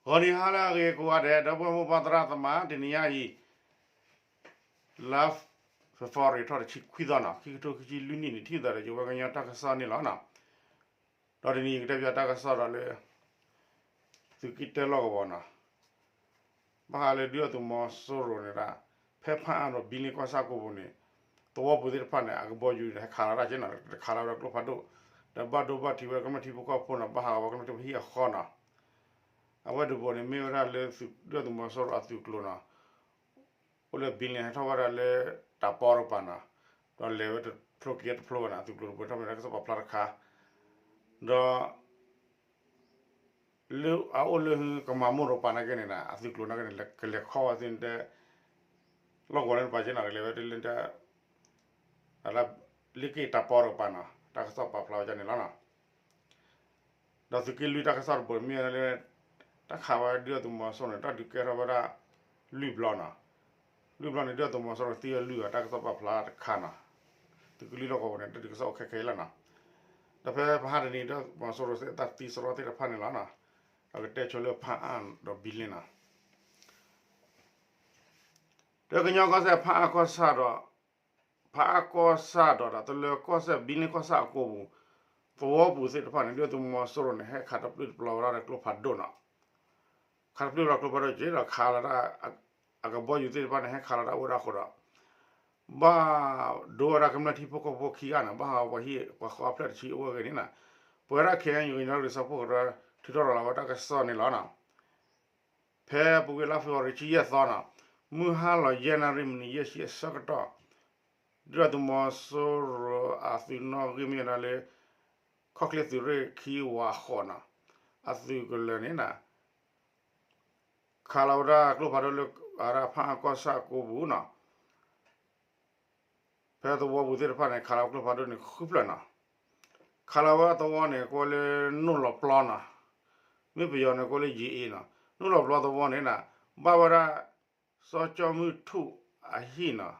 ဂီၤနံၤဟါလၢအဂ့ၤကိးဂၤဒဲး ဒီပုၢ်ဝဲၢ်မိၢ်ပၢ်သရၣ်သမါ တနံၤညါအံၤ လါ February ထီၣ်တဆံခွံသီနီၤ ခံကထိခံဆံလွံၢ်နံၣ်န့ၣ် ထံၣ်သးဒီး ယဝဲကညီတၢ်ကစီၣ်န့ၣ်လီၤနီၤ. ဒီးတနံၤအံၤကတဲပၠးတၢ်ကစီၣ်ဒီးလၢ သုးက့ၢ်တဲလီၢ်ကဝီၤနီၤ ဘၣ်ဃးလၢဒုၣ်ဒါသုးမီၤစိရိၤန့ၣ်ဒၣ် ဖဲဖၣ်အါဒီးဘံလ့ကီၢ်ဆၣ်ကိပူၤန့ၣ် သဝီပူၤသ့ၣ်တဖၣ်န့ၣ် အကဘီယူၤန့ၣ် ဟဲခးလီၤတၢ်က့နီၤ တခးလီၤဝဲဒၣ်ကျိဖးဒိၣ် ဒီးဘၣ်ဒိဘၣ်ထံးဝဲကမျၢၢ်ထံဖိကီၢ်ဖိနီၤ ဘၣ်ဟးဂီၤဝဲကမျၢၢ်ထံဖိဟံၣ်အဃီနီၤ အဝဲတဘိန့ၣ်မ့ၢ်ဝဲဒၣ်လၢဒုၣ်ဒါသုးမီၤစိရိၤအသုးကျိၤနီၤ အိၣ်လၢဘံလ့ဟဲထီၣ်ဝဲဒၣ်လၢတၢ်ပီတကပၤနီၤ ဒီးလဲၤဝဲတဖျိက့ၤတဖျိဘၣ်နီၤ အသုးကျိၤတဘိထီၣ်မ့ၢ်ဒၣ်ကစီၣ်ပာ်ဖျါတခါ ဒီး လၢအအိၣ်လၢကမၤမိၢ်တကပၤနာ်က့န့ၣ် အသုးကျိၤနာ်က့န့ၣ် ကလဲၤခီဝဲသ့ၣ်တဲ လီၢ်ကဝီၤလၢတပၤက့နီၤ ကလဲၤဝဲဒ်လၢ လ့က့ၢ်တၢ်ပီတကပၤနီၤ တၢ်ကစီၣ်ပာ်ဖျါဝဲဒ်န့ၣ်လီၤနီၤ. ဒီးသုးက့လွံၢ်တၢ်ကစီၣ်တဘိမ့ၢ်ဝဲဒၣ်လၢ တၢ်ခးဝဲဒုၣ်ဒါသုးမီၤစိရိၤန့ၣ် တၢ်ဒုးကဲထီၣ်ဝဲဒၣ် လွံၢ်ဘျီနီၤ. လွံၢ်ဘျီန့ၣ် ဒုၣ်ဒါသုးမီၤစိရိၤသံဝဲလွံၢ်ဂၤ တၢ်ကစီၣ်ပာ်ဖျါတခါနီၤ. သုးက့လွံၢ်လီၢ်ကဝီၤန့ၣ် တၢ်ဒုးကစီၣ်အိၣ်ခဲခဲအံၤလီၤနီၤ. ဒီးဖဲပဟါတနံၤ ဒုၣ်ဒါသုးမီၤစိရိၤသ့ၣ်တဖၣ်သံစရီသ့ၣ်တဖၣ်န့ၣ်လီၤနီၤ. ဒီးကတဲဆိလၢဖၣ်အါဒီးဘံလ့နီၤ. ဒီးကညီကီၢ်စဲၣ်ဖၣ်အါကီၢ်ဆၣ်ဒီး ဖၣ်အါကီၢ်ဆၣ်ဒီး တၢ်တလၢကီၢ်စဲၣ်ဘံလ့ကီၢ်ဆၣ်အကိပူၤ သဝီပူၤသ့ၣ်တဖၣ်န့ၣ် ဒုၣ်ဒါသုးမီၤစိရိၤန့ၣ် ဟဲခးတပျုာ်တပျီၤဝဲဒၣ်ဒီးကျိဖးဒိၣ်နီၤ. ခးတပျုာ်ဝဲဒၣ်ကျိဖးဒိၣ်က့ၤဒီးခးလီၤတၢ် အကဘီယူၤသ့ၣ်တဖၣ်န့ၣ် ဟဲခးလီၤတၢ်အိၣ်ဝဲဒၣ်အဃိဒီး ဘၣ်ဒိဝဲဒၣ်ကမျၢၢ်ထံဖိကီၢ်ဖိခံဂၤန့ၣ် ဘၣ်ဟးဂီၤပှၤဟံၣ်ပှၤဃီအဖျၢၣ်တဆံအိၣ်ဝဲအဂ့ၢ်န့ၣ်နီၤ. ပဝဲဒၣ် ခ့ၣ်အဲၣ်ယူၣ် ကညီဒီကလုာ်စၢဖှိၣ်ကရၢ ထုးထီၣ်ရၤလီၤဝဲတၢ်ကစီၣ်န့ၣ်လီၤနီၤ. ဖဲအပူၤကွံာ်လါဖ့ၤဘြူၤအါရံၤ တဆံယဲၢ်သီနီၤ, မုၢ်ဟါလီၤယဲၢ်နၣ်ရံၣ်မံးနံးယဲၢ်ဆံအဆၢကတီၢ်, ဒုၣ်ဒါသုးမီၤစိရိၤအသုးနီၣ်ဂံၢ်မ့ၢ်ဝဲဒၣ်လၢ ခီၣ်ချ့သုးရ့ၣ်ခံဝးဃိးနီၤ, အသုးကလၢၤန့ၣ်နီၤ, ခးလီၤဝဲဒၣ်ကျိဖးဒိၣ်လၢ အဝဲဒၣ်ဖၣ်အါကီၢ်ဆၣ်အကိပူၤနီၤ. ဖဲသဝီပူၤသ့ၣ်တဖၣ်န့ၣ် ခးလီၤကျိဖးဒိၣ်န့ၣ်ဃုဖျၢၣ်နီၤ. ခးလီၤဝဲသဝီန့ၣ် ကိးလၢနိၣ်လီၤပျီနီၤ, မ့ၢ်ပယီၤန့ၣ်ကိးလၢ ယ့အ့နီၤ, နိၣ်လီၤပျီသဝီန့ၣ်နီၤ, ဘၣ်ဝဲဒၣ် စီၤကၠီမုၢ်ထူၣ်အဟံၣ်နီၤ,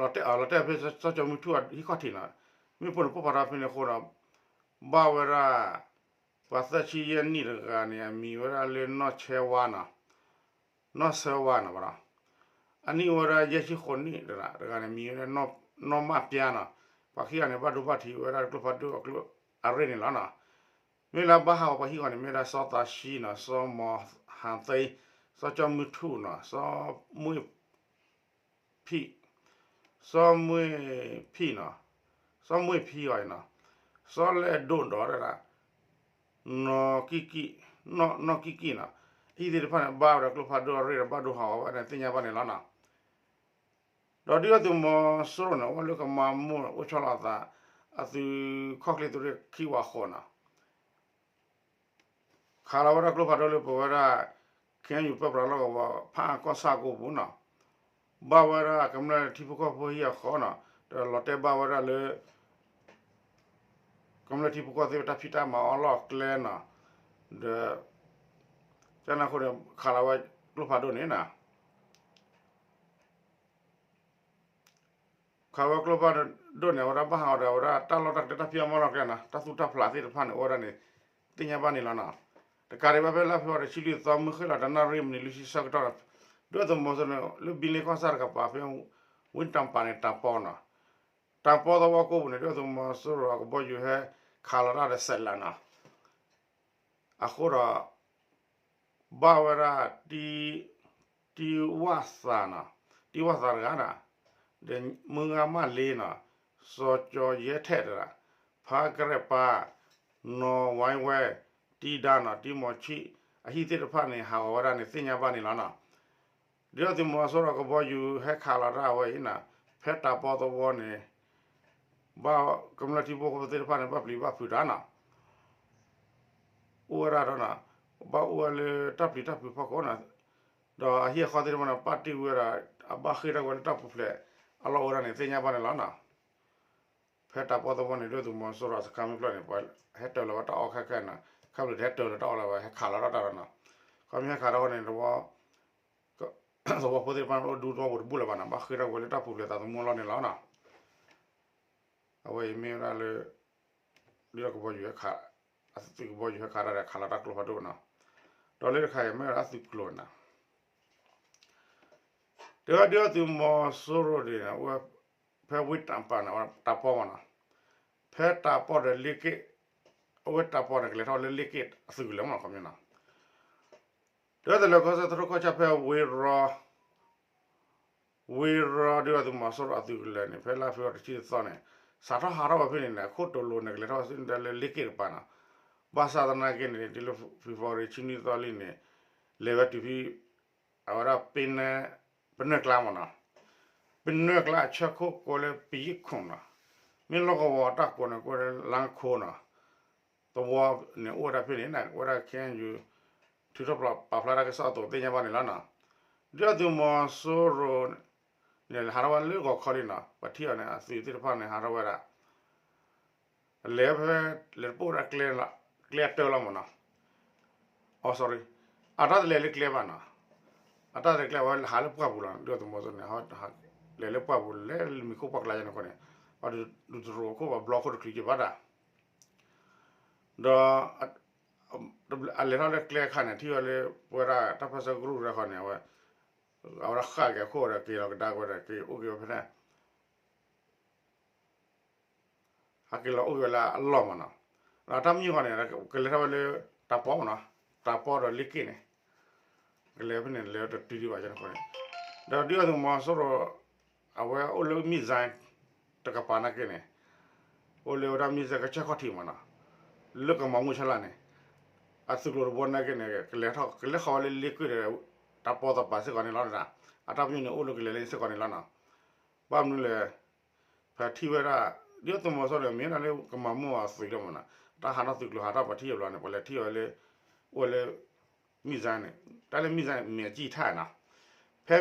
လီၤတဲာ်ဖဲစီၤကၠီမုၢ်ထူၣ်အဟံၣ်ခီၣ်ထံးနီၤ, မ့ၢ်ပိာ်န့ၣ်ပိာ်ဖးထီဖဲန့ၣ်အဃိဒီး ဘၣ်ဝဲဒၣ် ပှၤသၢဆံယဲၢ်နံၣ်တဂၤန့ၣ် အမံၤဝဲဒၣ်လၢနီၢ်ဆဲဝါနီၤ, နီၢ်ဆဲဝါနီၤဘၣ်ဒီး အနံၣ်အိၣ်ဝဲဒၣ်ယဲၢ်ဆံဃိးနံၣ်တဂၤန့ၣ် မံၤဝဲဒၣ်နီၢ်မၣ်ပျါနီၤ, ပှၤခံဂၤန့ၣ် ဘၣ်ဒိဘၣ်ထံးဝဲဒၣ်ကျိဖးဒိၣ်အကျိအရ့ၣ်န့ၣ်လီၤနီၤ. မ့ၢ်လၢဘၣ်ဟးဂီၤပှၤဟံၣ်ဂီၤန့ၣ် မ့ၢ်ဝဲဒၣ်စီၤသးဆှံနီၤ, စီၤမီၤဟၤသ့, စီၤကၠီမုၢ်ထူၣ်နီၤ, စီၤမွ့ၢ် ဖံၣ်, စီၤမွ့ၢ်ဖံၣ်နီၤ, စီၤမွ့ၢ်ဖံၣ်အီၤနီၤ, စီၤလဲၣ်ဒိၣ်ဒီးဒၣ် နီၢ်ကံၣ်ကံၣ်, နီၢ်ကံၣ်ကံၣ်နီၤ, အဟံၣ်သ့ၣ်တဖၣ်န့ၣ် ဘၣ်ဝဲဒၣ်ကျိဖးဒိၣ်အရ့ၣ်ဒီးဘၣ်ဒိဟးဂီၤဝဲန့ၣ်သ့ၣ်ညါဘၣ်န့ၣ်လီၤနီၤ. ဒီးဒုၣ်ဒါသုးမီၤစိရိၤန့ၣ် အိၣ်လၢကမၤမိၢ်အိၣ်ဆီလီၤအသး အသုးခီၣ်ချ့သုးရ့ၣ်ခံဝးဃိးနီၤ ခးလီၤဝဲဒၣ်ကျိဖးဒိၣ်လၢပဝဲဒၣ် ခ့ၣ်အဲၣ်ယူၣ် ပၢပြးလီၢ်ကဝီၤ ဖၣ်အါကီၢ်ဆၣ်အကိပူၤနီၤ, ဘၣ်ဝဲဒၣ်ကမျၢၢ်ထံဖိကီၢ်ဖိဟံၣ်အဃီနီၤ, ဒီးလီၤတဲာ်ဘၣ်ဝဲဒၣ်လၢ ကမျၢၢ်ထံဖိကီၢ်ဖိသ့ၣ်တဖၣ်တၢ်ဖံးတၢ်မၤအီၣ်လီၢ်ကျဲနီၤ, ဒီး ကန့ၣ်အဃိန့ၣ် ခးလီၤဝဲကျိဖးဒိၣ်န့ၣ်နီၤ ခးဝဲကျိဖးဒိၣ်န့ၣ် အဝဲဒၣ်ဘၣ်ဟးဂီၤဒီး အဝဲဒၣ်တၢ်လီၢ်တၢ်ကျဲတၢ်ဖံးအီၣ်မၤအီၣ်လီၢ်ကျဲနီၤ, တၢ်သူၣ်တၢ်ဖျးသ့ၣ်တဖၣ်န့ၣ် အိၣ်ဝဲဒၣ်န့ၣ် သ့ၣ်ညါဘၣ်န့ၣ်လီၤနီၤ. တကးဒံးဘၣ်ဖဲလါဖ့ၤဘြူၤအါရံၤ တဆံလွံၢ်သီ မုၢ်ဃ့ၢ်လီၤတနၣ်ရံၣ်မံးနံးလွံၢ်ဆံဆၢကတီၢ်နီၤ, ဒုၣ်ဒါသုးမီၤစိရိၤန့ၣ် လၢဘံလ့ကီၢ်ဆၣ်တကပၤဖဲ ဝ့ၢ်တၢ်ပၤန့ၣ် တၢ်ပီနီၤ, တၢ်ပီသဝီကိပူၤန့ၣ် ဒုၣ်ဒါသုးမီၤစိရိၤအကဘီယူၤဟဲခးလီၤတၢ်ဒီးစဲးလးနီၤ အဃိဒီး ဘၣ်ဝဲဒၣ် တံဝၣ်သးနီၤ, တံဝၣ်သးတဂၤနီၤ, ဒီးမုၢ်ဂၤမၢ်လ့နီၤ, စီၤကၠီၤယဲထဲးတဂၤ, ဖါကရဲၣ်ပၢ်, နီၢ်ဝဲဝဲ, တံဒါနီၤ, တံမီၤဆံး, အဟံၣ်သ့ၣ်တဖၣ်န့ၣ် ဟးဂီၤဝဲဒၣ်န့ၣ် သ့ၣ်ညါဘၣ်န့ၣ်လီၤနီၤ. ဒုၣ်ဒါသုးမီၤစိရိၤကဘီယူၤဟဲခးလီၤတၢ်ဝဲအံၤနီၤ, ဖဲတၢ်ပီသဝီန့ၣ် ဘၣ်ကမျၢၢ်ထံဖိကီၢ်ဖိသ့ၣ်တဖၣ်န့ၣ် ဘၣ်ပျံၤဘၣ်ဖုးတၢ်နီၤ အိၣ်ဝဲဒၣ်ဒီးနီၤ, ဘၣ်အိၣ်ဝဲလၢတၢ်ပျံၤတၢ်ဖုးဖီခိၣ်နီၤ, ဒီးအဟံၣ်အဃီသ့ၣ်တဖၣ်န့ၣ် ပာ်တ့ၢ်ဝဲဒၣ် အဘၣ်ဃ့ၢ်ထီၣ်ဝဲလၢတၢ်ပူၤဖျဲးအလီၢ်အိၣ်ဝဲဒၣ်န့ၣ် သ့ၣ်ညါဘၣ်န့ၣ်လီၤနီၤ. ဖဲတၢ်ပီသဝီန့ၣ် ဒုၣ်ဒါသုးမီၤစိရိၤစခါမုၢ်ဖျၢၣ်န့ၣ် ပှၤဟဲတၢၤလီၤဝဲတၢ်အီၣ်ခဲခဲနီၤ, ခါဘျုးတဟဲတၢၤလီၤတၢ်အီၣ်လၢၤဘၣ် ဟဲခးလီၤတၢ်တၢ်ဒီးနီၤ, ခီမ့ၢ်ဟဲခးထီၣ်ဝဲန့ၣ် သဝီ သဝီဖိသ့ၣ်တဖၣ်န့ၣ်အိၣ်ဒူသဝီပူၤတဘူၣ်လၢၤဘၣ်နီၤ, ဘၣ်ဃ့ၢ်ထီၣ်ဝဲလၢတၢ်ပူၤဖျဲးသးသမူအလီၢ်န့ၣ်လီၤနီၤ. အဝဲအံၤမ့ၢ်ဝဲဒၣ်လၢ ဒုၣ်ဒါကဘီယူၤဟဲခး, အသုးကဘီယူၤဟဲခးတၢ်ဒီးခးလီၤတၢ်ကျိဖးဒိၣ်နီၤ. ဒီးလၢတခါအံၤမ့ၢ်ဝဲဒၣ်အသုးကျိၤန့ၣ် တဲဝဲဒုးအသုးမီၤစိရိၤန့ၣ် အဝဲဖဲဝ့ၢ်တၢ်ပၢန့ၣ် တၢ်ပီမ့ၢ်နီၤ, ဖဲတၢ်ပီဒီးလ့က့ၣ်, အဝဲတၢ်ပီန့ၣ် ကလဲၤထီၣ်လၢလ့က့ၣ်အသုးကလၢၤမ့ၢ်နီၤ ခီပညီနီၤ, တဲဝဲတၢ်လၢကီၢ်စဲၣ်သရိၣ်ကီၢ်ဆၣ်ဖဲဝ့ၢ်ရီ ဝ့ၢ်ရီဒုးအသုးမီၤစိရိၤအသုးကလၢၤန့ၣ် ဖဲလါဖ့ၤဘြူၤအါရံၤတဆံသီန့ၣ် စးထီၣ်ဟးထီၣ်ဝဲဖဲန့ၣ်န့ၣ် အခိၣ်တိၤလိၤန့ၣ် ကလဲၤထီၣ်ဝဲလၢလ့က့ၣ်တပၤနီၤ, ဘၣ်ဆၣ်သနာ်က့န့ၣ် တုၤလၢဖ့ၤဘြူၤအါရံၤတဆံနွံသီလံန့ၣ် လဲၤဝဲတုၤဖဲ အဝဲဒၣ် ပနွဲၢ်ကျါမ့ၢ်နီၤ, ပနွဲၢ်ကျါအဆၢခိၣ်ကိးလၢပယံာ်ခိၣ်နီၤ, မ့ၢ်လီၢ်ကဝီၤတၢ်ကိးန့ၣ် ကိးလၢလါခိနီၤ, သဝီန့ၣ်အိၣ်ဝဲဒၣ်ဖဲန့ၣ် ဝဲဒၣ် ခ့ၣ်အဲၣ်ယူၣ် ထုးထီၣ်ပာ်ဖျါတၢ်ကစီၣ်အသိးသ့ၣ်ညါဘၣ်န့ၣ်လီၤနီၤ, ဒုးအသုးမီၤစိရိၤန့ၣ် ဟးထီၣ်ဝဲလၢဂီၤခီလံနီၤ, ပှၤထံၣ်အီၤန့ၣ် အသုးသ့ၣ်တဖၣ်န့ၣ် ဟးထီၣ်ဝဲဒၣ် လဲၤဖဲ လဲၤတပိၣ်ဝဲဒၣ် ကျဲအတၢလီၤမ့ၢ်နီၤ, အီ sorry, အတၢ်တလဲၤလၢကျဲဘၣ်နီၤ, အတၢ်တလဲၤကျဲဘၣ် ဟးလၢပှၢ်ပူၤလီၤ, ဒုးအသုးမီၤစိရိၤန့ၣ် လဲၤလၢပှၢ်ပူၤ လဲၤလၢမံၤခိၣ်ပှၢ်ကျါယဲန့ၣ်အဃိန့ၣ်, ပှၤဒုးတရိးအခိၣ်ပှၤဘျီခိၣ်တချုးက့ၤဘၣ်ဒၣ်, ဒီး အလဲၤထီၣ်လၢကျဲအခါန့ၣ် ထံၣ်ဝဲလၢ ပဝဲဒၣ်တၢ်ပၢၢ်ဆၢကရူၢ်တခီန့ၣ် အဝဲ အဝဲဒၣ်ဃၣ်က့ၤအခိၣ်ဒီး က့ၤလီၤကဒါက့ၤဝဲဒီး က့ၤအိၣ်က့ၤဝဲဖဲန့ၣ် ဟးက့ၤလီၤအိၣ်က့ၤဝဲလၢအလီၢ်မ့ၢ်နီၤ, ဒီးတၢ်မုၢ်ဟီၣ်န့ၣ် ကလဲၤထီၣ်ဝဲလၢ တၢ်ပီမ့ၢ်နီၤ, တၢ်ပီဒီးလ့က့ၣ်န့ၣ် ကလဲၤဖဲန့ၣ် လဲၤတတုၤဒံးဘၣ်န့ၣ်အဃိန့ၣ်, ဒီးဒုးအသုးမီၤစိရိၤ အဝဲအိၣ်လၢ missile တကပၤနာ်က့န့ၣ်, အိၣ်လၢဝဲဒၣ် missile ကစၢၢ်ခီၣ်ထံးမ့ၢ်နီၤ, လၢကမၤမူဆါလၢ်န့ၣ်, အသုးကျိၤတဘိနာ်က့န့ၣ် ကလဲၤထီၣ် ကလဲၤဃီၤဝဲလၢလ့က့ၣ်ဒီး တၢ်ပီသပၤစ့ၢ်ကီးန့ၣ်လီၤ, အတၢ်ပညိၣ်န့ၣ်အိၣ်လၢကလဲၤလၢစ့ၢ်ကီးန့ၣ်လီၤနီၤ, ဘၣ်မနုၤလဲၣ် ပထံၣ်ဝဲဒၣ် ဒုးအသုးမီၤစိရိၤန့ၣ် မ့ၢ်ဒၣ်လၢကမၤမူအသုးလီၤမ့ၢ်နီၤ, တၢ်ဟးထီၣ်သုးကျိၤဟးထီၣ်ပှၤထံၣ်အဘျီန့ၣ် ပှၤလဲၤထံၣ်အီၤလၢ အိၣ်လၢ missile န့ၣ်, တၢ်လၢ missile န့ၣ် မဲာ်ကံၢ်ထၣ်နီၤ, ဖဲ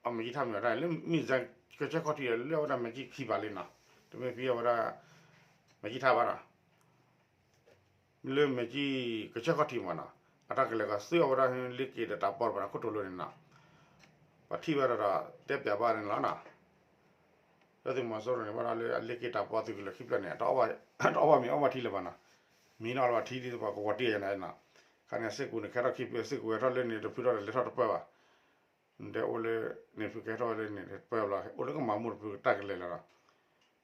အမဲာ်ကံၢ်ထၣ်မ့ၢ်ဝဲဒၣ်လၢ missile ကစၢၢ်ခီၣ်ထံးလၢအဝဲဒၣ်မဲာ်ကံၢ်ခံဘးလံနီၤ, တမ့ၢ်ဖဲအဝဲဒၣ် မဲာ်ကံၢ်ထၣ်ဘၣ်နီၤ လၢမဲာ်ကံၢ်ကစၢၢ်ခီၣ်ထံးမ့ၢ်နီၤ, အတၢ်ကလဲၤကီၤသုးအဝဲဒၣ်လ့က့ၣ်ဒီးတၢ်ပီတပၤန့ၣ် ခိၣ်တိၤလိၤန့ၣ်နီၤ, ပှၤထံၣ်ဝဲဒီး တဲပျးဘၣ်န့ၣ်လီၤနီၤ, ဒုးအသုးမီၤစိရိၤန့ၣ် ဘၣ်ဒီးလၢအလ့က့ၣ်တၢ်ပီသုးကလၢၤခံဖျၢၣ်န့ၣ် တအီၣ်ဘၣ်မ့ၤအီၣ်ဘၣ်ထံလၢၤဘၣ်နီၤ, မ့ၢ်နီၣ်လၢၤဘၣ်ထံဒ်သိးပှၤကဝီၤတ့ၢ်ယဲန့ၣ်နီၤ, ခါန့ၣ်စ့ၢ်ကီးန့ၣ် ကဟဲထီၣ်ခံဖုစ့ၢ်ကီး ဟဲထီၣ်လၢန့ၣ်တဖုထီၣ်ဒီး လဲၤထီၣ်တပၢၢ်ဘၣ် တဲအိၣ်လၢ န့ၣ်ဖုကဟဲထီၣ်ဝဲလၢန့ၣ်တပၢၢ်ဘၣ် အိၣ်လၢကမၤမူတဖုတၢ်ကလဲၤလီၤနီၤ,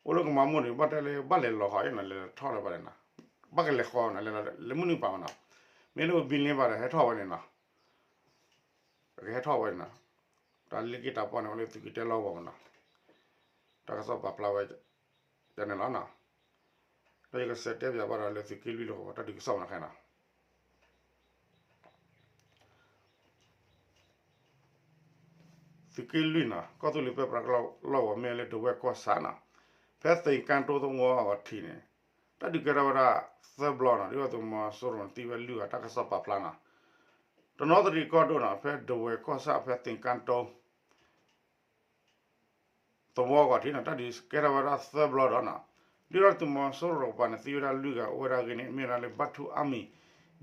အိၣ်လၢကမၤမူန့ၣ် ဘၣ်တဲလၢဘၣ်လဲၤလီၤဃီၤအံၤနီၤ လဲၤထီၣ်လၢၤဘၣ်န့ၣ်နီၤ, ဘၣ်ကလဲၤဃီၤနီၤ လဲၤလီၤလၢမုၢ်နုာ်ပၤမ့ၢ်နီၤ, မ့ၢ်လၢပဘံလ့ဘၣ်ဒီး ဟဲထီၣ်ဝဲန့ၣ်နီၤ ကဟဲထီၣ်ဝဲန့ၣ်နီၤ, တၢ်လ့က့ၣ်တၢ်ပီန့ၣ် အိၣ်လၢသုးက့တၢလီၢ်ကဝီၤမ့ၢ်နီၤ, တၢ်ကစီၣ်ပာ်ဖျါဝဲ ယန့ၣ်လီၤနီၤ, ဒီးယကစံးတဲပျးဘၣ်ဒီးလၢသုးက့လွံၢ်လီၢ်ကဝီၤ တၢ်ဒုးကစီၣ်မ့ၢ်နီၤခဲနီၤ သုးက့လွံၢ်နီၤ ကီၢ်သူလ့ၤပၢပြးကီၢ်လီၢ်ကဝီၤ မ့ၢ်လၢဒဝဲၢ်ကီၢ်ဆၣ်နီၤ, ဖဲသ့ၣ်ကၣ်တိသဝီအဂီၢ်ထံးန့ၣ် တၢ်ဒုးကဲထီၣ်ဝဲဒၣ်သၢဘျီနီၤ, ဒုးအသုးမီၤစိရိၤန့ၣ် သံဝဲလွံၢ်ဂၤ တၢ်ကစီၣ်ပာ်ဖျါနီၤ, တနီသရံၣ်ကီၢ်ဒိၣ်နီၤ ဖဲဒဝဲၢ်ကီၢ်ဆၣ် ဖဲသ့ၣ်ကၣ်တိ သဝီအဂီၢ်ထံးနီၤ တၢ်ဒုးကဲထီၣ်ဝဲဒၣ်သၢဘျီဒီးနီၤ, ဒုးအသုးမီၤစိရိၤတကပၤန့ၣ် သံဝဲဒၣ်လွံၢ်ဂၤ အိၣ်ဝဲဒၣ်အဂ့ၢ်န့ၣ် မ့ၢ်ဝဲဒၣ်လၢ Bato Army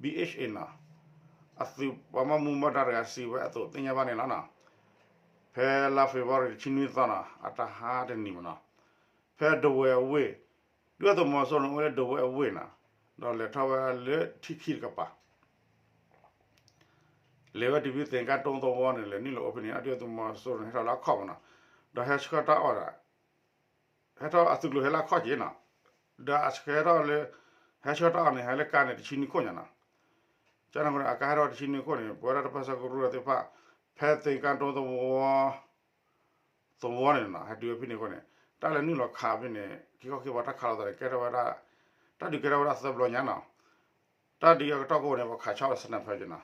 B H A နီၤ, အသုးပှၤဘၣ်မူဘၣ်ဒါတဂၤစံးဝဲအသိးသ့ၣ်ညါဘၣ်န့ၣ်လီၤနီၤ, ဖဲလါဖ့ၤဘြူၤအါရံၤတဆံနွံသီနီၤ အတဟါတနံၤမ့ၢ်နီၤ, ဖဲဒဝဲၢ်အဝ့ၢ် ဒုးအသုးမီၤစိရိၤန့ၣ် အိၣ်လၢဒဝဲၢ်အဝ့ၢ်နီၤ, ဒီးလဲၤထီၣ်ဝဲလၢထံခံတကပၤ လဲၤဝဲတုၤဖဲသ့ၣ်ကၣ်တိသဝီန့ၣ် လဲၤနုာ်လီၤအိၣ်ဖဲန့ၣ် အဒုးအသုးမီၤစိရိၤန့ၣ်ဟဲထီၣ်လၢအခီၣ်မ့ၢ်နီၤ, ဒီးဟဲဆှၢတၢ်အီၣ်ဒီး ဟဲထီၣ်အသုးကျိၤဟဲလၢအခီၣ်က့ၤနီၤ, ဒီးအဟဲထီၣ်လၢ ဟဲဆှၢတၢ်အီၣ်န့ၣ် ဟဲလၢကါန့ၣ် တဆံနွံခိၣ်ညါနီၤ, ကန့ၣ်အဃိန့ၣ် အကါဟဲထီၣ်တဆံနွံခိၣ်န့ၣ် ပဝဲဒၣ်တၢ်ပၢဆှၢကရူၢ်သ့ၣ်တဖၣ် ဖဲသ့ၣ်ကၣ်တိသဝီ သဝီန့ၣ်နီၤ ဟဲတုၤဝဲဖဲန့ၣ်အဃိန့ၣ် တၢ်လဲၤနုာ်လီၤခးဖဲန့ၣ် က့ၤခီၣ်က့ၤပှၤတၢ်ခးလိာ်သးန့ၣ် ကဲထီၣ်ဝဲဒၣ် တၢ်ဒုးကဲထီၣ်ဝဲဒၣ်သၢဘျီညါနီၤ, တၢ်ဒုးအကတီၢ်ခိၣ်န့ၣ် ပှၤခးဆါအီၤဒီး sniper က့ၤနီၤ,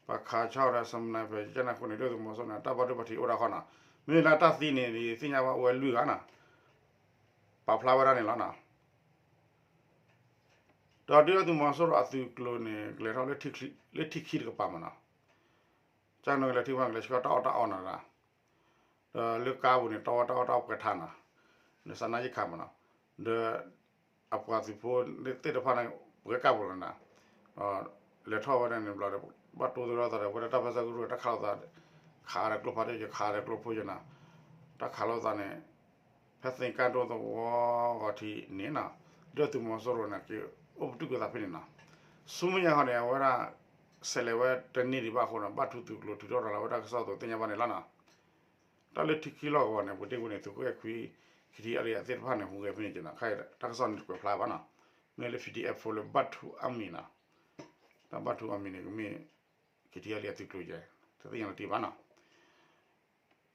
ပှၤခးဆါအီၤဒီး sniper က့ၤ ကန့ၣ်အဃိန့ၣ် ဒုးအသုးမီၤစိရိၤန့ၣ် တၢ်ဘၣ်ဒိဘၣ်ထံးအိၣ်ဒၣ်ဃီနီၤ, မ့ၢ်လၢတၢ်သံန့ၣ် သ့ၣ်ညါဘၣ်အိၣ်ဝဲလွံၢ်ဂၤနီၤ, ပာ်ဖျါဝဲဒၣ်န့ၣ်လီၤနီၤ, ဒီးဒုးအသုးမီၤစိရိၤအသုးကျိၤန့ၣ် ကလဲၤထီၣ်လၢထံခံတကပၤမ့ၢ်နီၤ, ကန့ၣ်ကလဲၤထံၣ်ဝဲကလဲၤဆှၢတၢ်အီၣ်တၢ်အီနီၤ, ဒီးလၢကါပူၤန့ၣ် တီဝဲတၢ်အီၣ်တၢ်အီပှဲၤထးနီၤ, ဒီးစနါယံၤခးမ့ၢ်နီၤ, ဒီး အပှၤသုးဖိသ့ၣ်တဖၣ်န့ၣ် ပှဲၤကါပူၤလီၤနီၤ, လဲၤထီၣ်ဝဲဒၣ်န့ၣ်ဘျီဒီး ဘၣ်တိသရၣ်သးဒီး ပဝဲဒၣ်တၢ်ပၢဆှၢကရူၢ်တၢ်ခးလိာ်သး ခးဒီးကျိဖးဒိၣ်ယခးဒီးကျိဖိယနီၤ, တၢ်ခးလိာ်သးန့ၣ် ဖဲသ့ၣ်ကၣ်တိသဝီဂီၤထံးန့ၣ်နီၤ, ဒုးအသုးမီၤစိရိၤန့ၣ် က့ၤအိၣ်ပတုာ်ကွံာ်သးဖဲန့ၣ်နီၤ, ဆူမဲာ်ညါဃီန့ၣ် အဝဲဒၣ် ဆဲးလဲၤဝဲတန့ၢ်ဒံးဘၣ်အဃိန့ၣ် ဘၣ်ထူသုးကျိၤထုးထီၣ်ရၤလီၤဝဲတၢ်ကစီၣ်အသိးသ့ၣ်ညါဘၣ်န့ၣ်လီၤနီၤ. တၢ်လၢထံခံလီၢ်ကဝီၤန့ၣ် ပူၤတ့ၢ်ပူၤန့ၣ် သုးခိၣ်အဲၣ်ခွံ ခံထံၣ်အါရံၣ်အသ့ၣ်တဖၣ်န့ၣ် ဟူးဂဲၤဖဲန့ၣ်က့နီၤ ခါအံၤတၢ်ကစီၣ်န့ၣ်တကွဲးဖျါဘၣ်နီၤ. မ့ၢ်လၢ ပီၣ်ထူၣ်ဖိလၢဘၣ်ထူၣ်အါမံၤနီၤ, တၢ်ဘၣ်ထူၣ်အါမံၤန့ၣ် ကမ့ၢ် ခံထံၣ်အါရံၣ်အသုးကျိၤယဲၢ် တသ့ၣ်ညါလီၤတံၢ်ဘၣ်နီၤ.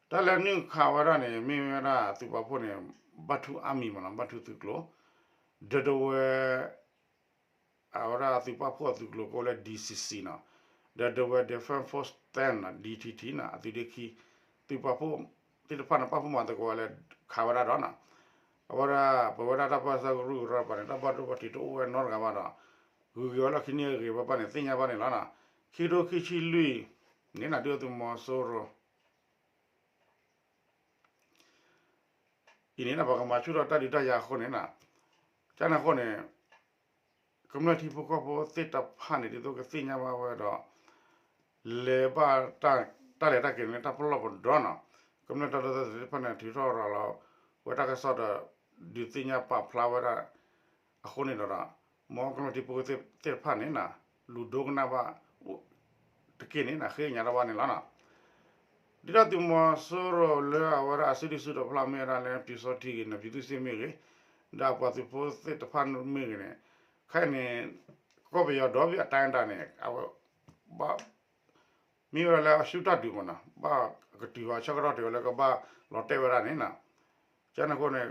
တၢ်လၢနုာ်ခးဝဲဒၣ်န့ၣ် မ့ၢ်ဝဲဒၣ်သုးပာ်ဖှိၣ်န့ၣ် ဘၣ်ထူၣ်အါမံၤမ့ၢ်နီၤ ဘၣ်ထူၣ်သုးကျိၤ, ဒီးဒဝဲ အဝဲဒၣ်သုးပာ်ဖှိၣ်အသုးကျိၤကိးလၢ ဒီစံၣ်စံၣ် နီၤ, ဒီးဒဝဲ Defense Force Ten နီၤ ဒီထံထံ နီၤ အသုးဒ့ခံ, သုးပာ်ဖှိၣ်သ့ၣ်တဖၣ်န့ၣ် ပာ်ဖှိၣ်မၤသကိးဝဲလၢခးဝဲဒၣ်ဒီးနီၤ, အဝဲဒၣ် ပဝဲဒၣ်တၢ်ပၢဆှၢကရူၢ်ကရၢပၤန့ၣ် တၢ်ဘၣ်ဒိဘၣ်ထံးတအိၣ်ဝဲနီတဂၤဘၣ်ဒီး ဂုၤက့ၤဝဲလီၢ်ခံန့ၣ်အဂ့ၤဝဲဘၣ်န့ၣ် သ့ၣ်ညါဘၣ်န့ၣ်လီၤနီၤ. ခံထိခံဆံလွံၢ်န့ၣ်နီၤ ဒုၣ်ဒါသုးမီၤစိရိၤ အံၤန့ၣ် ပကမၤဆူၣ်ထီၣ်တၢ်ဒုးတၢ်ယၤအဃိန့ၣ်နီၤ, ကန့ၣ်အဃိန့ၣ် ကမျၢၢ်ထံဖိကီၢ်ဖိသ့ၣ်တဖၣ်န့ၣ် ဒ်သိးကသ့ၣ်ညါဘၣ်ဝဲဒီး လဲၤဘၣ်တၢ်လဲၤတၢ်က့ၤန့ၣ် တၢ်ပလီၢ်ပဒီနီၤ, ကမျၢၢ်တၢ်ဒီသဒၢသ့ၣ်တဖၣ်န့ၣ် ထုးထီၣ်ရၤလီၤဝဲတၢ်ကစီၣ်ဒီး ဒုးသ့ၣ်ညါပာ်ဖျါဝဲဒၣ် အဃိန့ၣ်ဒီး မ်ကမျၢၢ်ထံဖိကီၢ်ဖိသ့ၣ်တဖၣ်န့ၣ်နီၤ လူၤဒိကနၣ်ဘၣ် တက့ၢ်န့ၣ်နီၤ ဃ့ကညးတၢ်ဘၣ်န့ၣ်လီၤနီၤ. ဒ်သိးသုးမီၤစိရိၤလၢအဝဲဒၣ်အစုဒုၣ်စုတီၤဖျါမ့ၢ်ဝဲဒၣ်လၢ ပျူစောထီးဂ့ၤနီၤ ပြည်သူ့စစ်မ့ၢ်ဂ့ၤ, ဒီးအပှၤသုးဖိသ့ၣ်တဖၣ်မ့ၢ်ဂ့ၤန့ၣ်, ခဲအံၤန့ၣ် ကီၢ်ပယီၤဒီဘ့ၣ်အတၢ်ဒၣ်န့ၣ် အဝဲ ဘၣ် မ့ၢ်ဝဲဒၣ်လၢအဆူၣ်တၢ်ဒုးမ့ၢ်နီၤ ဘၣ်ကတုၤဝဲဆၢကတီၢ်တုၤဝဲလၢကဘၣ်လီၤတဲာ်ဝဲဒၣ်န့ၣ်နီၤ, ကန့ၣ်အဃိန့ၣ်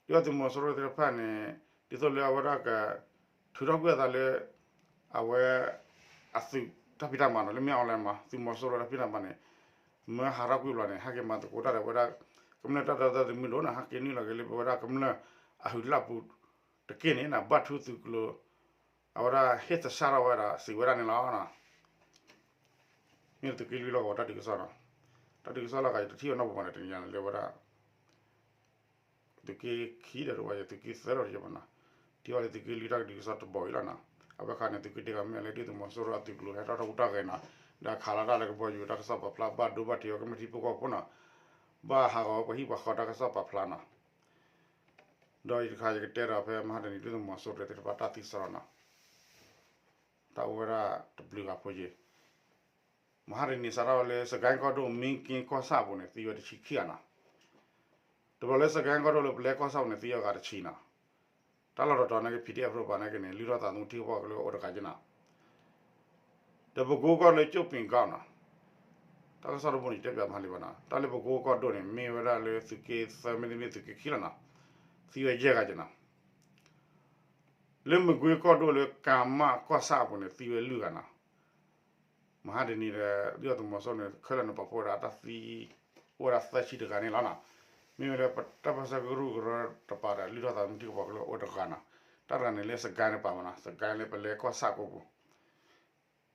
ဒ်သိးသုးမီၤစိရိၤသ့ၣ်တဖၣ်န့ၣ် ဒ်သိးလၢအဝဲဒၣ်က ထုးထီၣ်ကွံာ်အသးလၢ အဝဲ အသုးတၢ်ဖံးတၢ်မၤနီၤ လၢမ့ၢ်အီၤလဲၣ်မး သုးမီၤစိရိၤတၢ်ဖံးတၢ်မၤန့ၣ် မၢဟးထီၣ်ကွံာ်ဘျီန့ၣ် ဟဲက့ၤမၤသကိးတၢ်ဒီးဝဲဒၣ် ကမျၢၢ်တၢ်ဒီသဒၢသုးမုၢ်ဒိၣ်နီၤ ဟဲက့ၤနုာ်လီၤက့ၤလၢပဝဲဒၣ်ကမျၢၢ်အဟူးလၢ်ပူၤတက့ၢ်န့ၣ်နီၤ ဘၣ်ထူသုးကျိၤ အဝဲဒၣ်ဟ့ၣ်သဆၣ်ထီၣ်ဝဲဒၣ်စံးဝဲဒၣ်န့ၣ်လီၤ. မ့ၢ်သုးက့လွံၢ်လီၢ်ကဝီၤတၢ်ဒုးကစီၣ်နီၤ, တၢ်ဒုးကစီၣ်လီၢ်ကဝီၤယတထံၣ်ဝဲနီတပူၤဘၣ်န့ၣ် တနံၤညါန့ၣ်လၢဝဲဒၣ် သုးက့ခံဒီးတဝဲယသုးက့သၢဒီးယဘၣ်နီၤ, ထံၣ်ဝဲလၢသုးက့လွံၢ်တၢ်ဒုးကစီၣ်တဘီအံၤလီၤနီၤ, အဝဲခါန့ၣ် သုးက့တ့ၢ်ဂၤမ့ၢ်လၢဒုၣ်ဒါသုးမီၤစိရိၤအသုးကျိၤဟဲထီၣ်ထီၣ်ပူၤတၢ်ဂဲၤနီၤ, ဒီးခးလီၤတၢ်လၢကဘီယူၤတၢ်ကစီၣ်ပာ်ဖျါဘၣ်ဒိဘၣ်ထံးဝဲကမျၢၢ်ထံဖိကီၢ်ဖိနီၤ, ဘၣ်ဟးဂီၤဝဲပှၤဟံၣ်ပှၤဃီတၢ်ကစီၣ်ပာ်ဖျါနီၤ, ဒီးယတခါယကတဲဒီးဖဲမဟါတနံၤဒုၣ်ဒါသုးမီၤစိရိၤသ့ၣ်တဖၣ်တၢ်သံစရီနီၤ တၢ်အိၣ်ဝဲဒၣ်တဘျုးဂၤဖိယ့ၢ်, မဟါတနံၤစးထီၣ်ဝဲလၢစကဲကီၢ်ဒိၣ် မ့ၢ်က့ကီၢ်ဆၣ်အပူၤန့ၣ် သံဝဲတဆံခံဂၤနီၤ, တဘျီလၢစကဲကီၢ်ဒိၣ်လၢပလဲကီၢ်ဆၣ်ပူၤန့ၣ် သံအဂၤတဆံနီၤ, တၢ်လီၢ်တတီၤန့ၣ်က့ ပီၣ်ထူၣ်ဖျိးပၤန့ၣ်က့န့ၣ် လုၢ်ထီၣ်သးသမူထံကပီၤကလၢအိၣ်တဂၤက့နီၤ ဒီးပကိကီၢ်လၢကၠိၣ်ပ့ၤကီၢ်နီၤ, တၢ်ကစီၣ်တဘိန့ၣ် ယတဲပၠးမဟါလံဘၣ်နီၤ, တၢ်လၢပကိကီၢ်ဒိၣ်န့ၣ် မ့ၢ်ဝဲဒၣ်လၢသုးက့သၢမ့တမ့ၢ်သုးက့ခံလီၤနီၤ, သံဝဲယဲၢ်ဂၤက့နီၤ, လၢမကွ့ကီၢ်ဒိၣ်လၢကၤမၣ်ကီၢ်ဆၣ်အပူၤန့ၣ် သံဝဲလွံၢ်ဂၤနီၤ, မဟါတနံၤဒီး ဒုၣ်ဒါသုးမီၤစိရိၤန့ၣ် ခဲလၢာ်န့ၣ်ပာ်ဖှိၣ်ဝဲဒၣ်တၢ်သံ အိၣ်ဝဲဒၣ်သၢဆံတဂၤန့ၣ်လီၤနီၤ, မ့မ့ၢ်လၢတၢ်ပၢဆှၢကရူၢ်ကရၢတပၤဒီး လုၢ်ထီၣ်သးသမူထံကပီၤကလၢအိၣ်တဂၤနီၤ, တၢ်တဂၤန့ၣ်လၢစကဲတပၤမနီၤ, စကဲလၢပလဲကီၢ်ဆၣ်ကိးပူၤ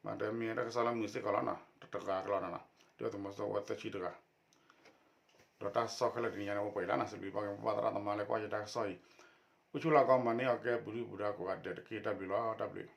မ့တမ့ၢ်တၢ်ကစီၣ်လၢမုာ်စ့ၢ်ကီးလီၤနီၤ, တတဂၤကလီၤနီၤ, ဒုၣ်ဒါသုးမီၤစိရိၤဝဲသၢဆံတဂၤ, ဒီးတၢ်ကစီၣ်ခဲလၢာ်တနံၤညါန့ၣ် အိၣ်ပှဲၤလံလီၤနီၤ, စံးဘျုးဘၣ်က့ၤပှၤသရၣ်သမါလၢကွၢ်ယတၢ်ကစီၣ်အံၤ, အိၣ်ဆူၣ်လၢကီမၤန့ၢ်အီၤကဲပူၤဒုၣ်ပူၤဒါကိးဂၤဒဲးတက့ၢ်, တၢ်ဘျုးလီၤ, တၢ်ဘျုး.